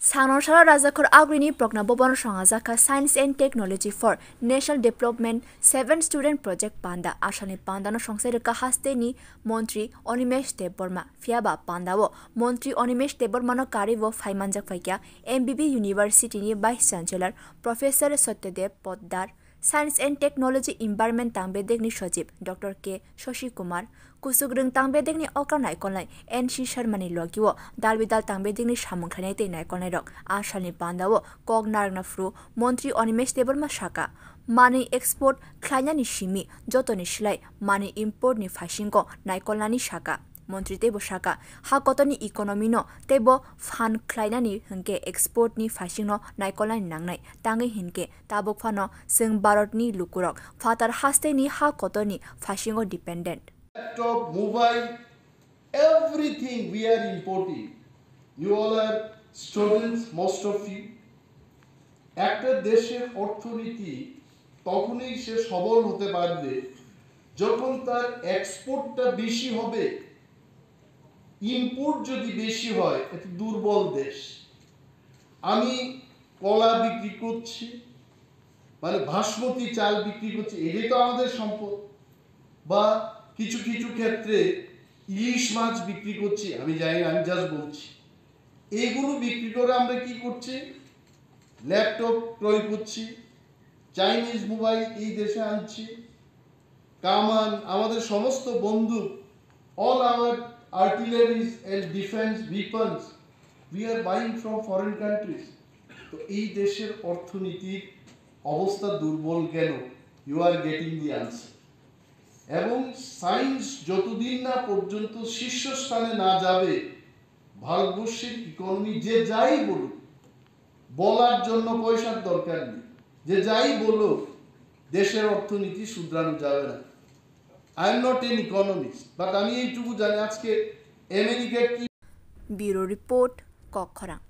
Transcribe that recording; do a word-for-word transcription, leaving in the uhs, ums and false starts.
Sangnorsara Rajakhor Agrini Prokna Bhavan songajak kha Science and Technology for National Development seven Student Project panda. Asalni pandano songsai rwkha hasteni Montri Animesh Debbarma. Phiyaba pandao Montri Animesh Debbarmano karibo phaimanjak phaikha M B B University ni Vice Chancellor Professor Satyadev Poddar, Science and Technology Environment tangbedekni Sochib Doctor K Shashi Kumar, Kusukrwng tangbedekni okra naikolnai N C Sharmani logio dalbidal tangbedekni samung khlainai tei naikolnairok. A salni pandao kok narwkna phuru Montri Animesh Debbarma saka, manwi export khlainani simi jotoni slai manwi importni phasingo naikolnani saka. Montri teibo saka, ha kotorni economy no teibo phan khlainani hwnkhe export ni phaisingno naikolnani nangnai, tangwi hinkhe tabuk phano chwng Bharat ni lukurok phatar hasteni ha kotorni phaisingo dependent. Laptop, mobile, everything we are importing. You all are students, most of you. একটা দেশের অর্থনীতি তখনই সে সবল হতে পারবে যখন তার এক্সপোর্টটা বেশি হবে। ইম্পোর্ট যদি বেশি হয়, এটা দুর্বল দেশ। আমি কলা বিক্রি করছি, মানে বাসমতি চাল বিক্রি করছি, এটাই তো আমাদের সম্পদ। বা কিছু কিছু ক্ষেত্রে ইলিশ মাছ বিক্রি করছি, আমি জানি না, আমি জাস্ট বলছি। এইগুলো বিক্রি করে আমরা কি করছি? ল্যাপটপ ক্রয় করছি, চাইনিজ মোবাইল এই দেশে আনছি, কামান, আমাদের সমস্ত বন্দুক, all our artilleries and defense weapons we are buying from foreign countries. তো এই দেশের অর্থনীতির অবস্থা দুর্বল কেন? You are getting the answer. এবং সায়েন্স যতদিন না পর্যন্ত শীর্ষস্থানে না যাবে, ভারতবর্ষের ইকোনমি যে যাই বলুক, বলার জন্য পয়সার দরকার নেই, যে যাই বলুক, দেশের অর্থনীতি শুধরানো যাবে না। I am not an economist, but আমি এইটুকু জানি আজকে আমেরিকা কি Bureau Report, Kokkhorang.